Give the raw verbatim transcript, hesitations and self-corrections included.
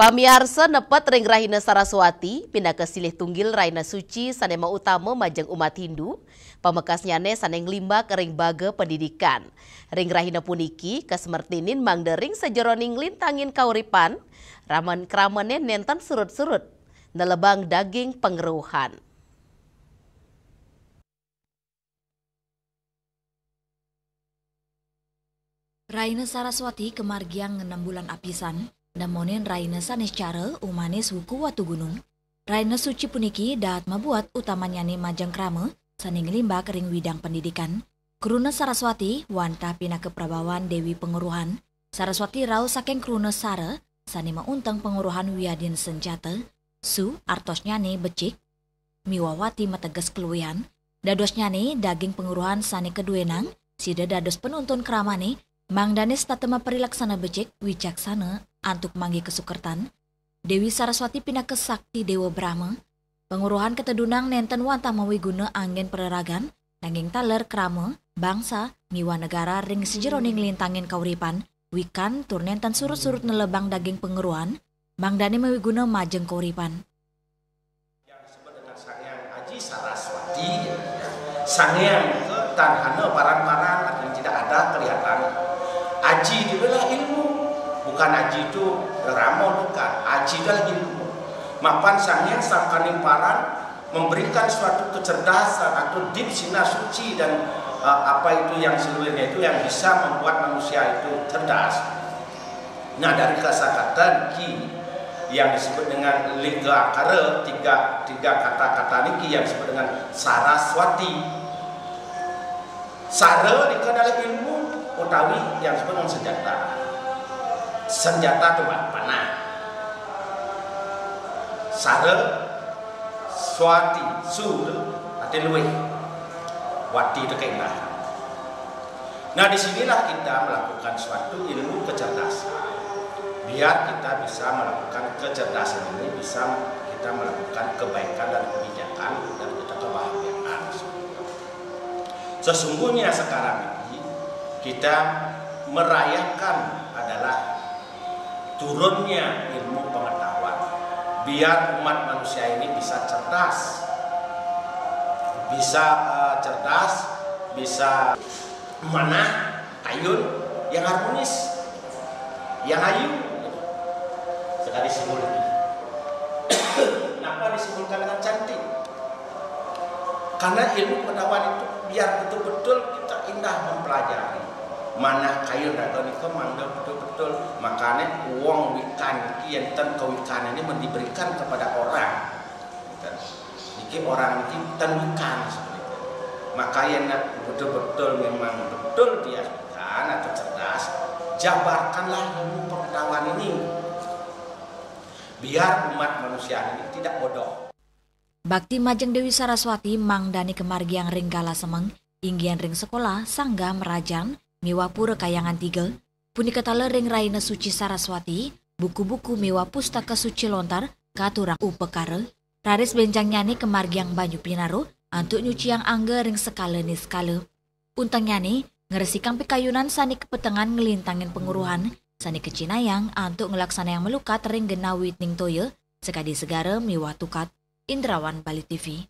Pamiarsa, nepet ring Rahina Saraswati, pinaka silih tunggil rahina suci sane mautama majeng umat Hindu, pamekasnyane sane nglimbak ring baga pendidikan. Ring rahina puniki, kasemertinin mangda ring sajeroning nglintangin kauripan, raman kramane nenten surut-surut, nelebang daging pangruhan. Rahina Saraswati kamargiang enem bulan apisan, nemonin rahina Saniscara, Umanis, Wuku, Watugunung. Rahina suci puniki dahat mabuat utamannyane majeng krama sane nglimbak ring widang pendidikan. Kruna Saraswati wantah pinaka prabawan Dewi Panguruhan. Saraswati rauh saking kruna sara sane maunteng panguruhan wiadin sanjata. Su artosnyane becik, miwah wati mateges kaluihan. Dadosnyane daging panguruhan sane kaduenang, sida dados panuntun kramane, mangdane setata maparilaksana becik, wicaksana, antuk manggi kasukertan. Dewi Saraswati pinaka sakti Dewa Brahma. Panguruhan katedunang nenten wantah mawiguna anggen pararagan, nanging taler krama, bangsa, miwah negara ring sajeroning lintangin kauripan, wikan tur nenten surut-surut nelebang daging panguruhan, mangdane mawiguna majeng kauripan. Yang disebut dengan Sang Hyang Aji Saraswati, ya. Sang Hyang itu tanhana paran-paran, artinya tidak ada kelihatan. Aji itu adalah ilmu, bukan aji itu rama, bukan. Aji itu adalah ilmu. Mapan Sang Hyang sangkaning paran memberikan suatu kecerdasan atau dipsina suci dan, eh, apa itu yang seluruhnya itu yang bisa membuat manusia itu cerdas. Nah, dari kasakatan ki yang disebut dengan lingga akara, tiga, tiga kata-kata niki yang disebut dengan Saraswati. Sara nika adalah ilmu utawi yang disebut dengan senjata. Senjata itu panah. Sara, swati, su itu arti luih. Wati itu keindahan. Nah, disinilah kita melakukan suatu ilmu kecerdasan. Biar kita bisa melakukan kecerdasan ini, bisa kita melakukan kebaikan dan kebijakan dan kita kebahagiaan. Sesungguhnya sekarang ini kita merayakan adalah turunnya ilmu pengetahuan. Biar umat manusia ini bisa cerdas. Bisa, eh, cerdas, bisa manah, kayun, yang harmonis, yang ayu. Sekali simbol ini. Kenapa disimpulkan dengan cantik? Karena ilmu pengetahuan itu biar betul-betul kita indah mempelajari. Manah kayun raga nika mangda betul-betul. Makane wong wikan niki, enten kawikan ini men diberikan kepada orang. Niki orang niki ten wikan seperti itu. Maka yen nak betul-betul memang betul dia wikan atau cerdas, jabarkanlah ilmu pengetahuan ini. Biar umat manusia ini tidak bodoh. Bakti majeng Dewi Saraswati mangdane kamargiang ring galah semeng, inggihan ring sekolah, sanggam, rajan, miwah pura kayangan tiga, punika taler ring rahina suci Saraswati, buku-buku miwah pustaka suci lontar, katurang upakara, raris benjangnyane kamargiang banyu pinaruh, antuk nyuciang angga ring sekala niskala. Untengnyane, ngresikang pikayunan sane kapetengan nglintangin panguruhan, sane kacinayang antuk nglaksanayang malukat ring genah witing toya, sakadi segara miwah tukat. Indrawan, Bali T V.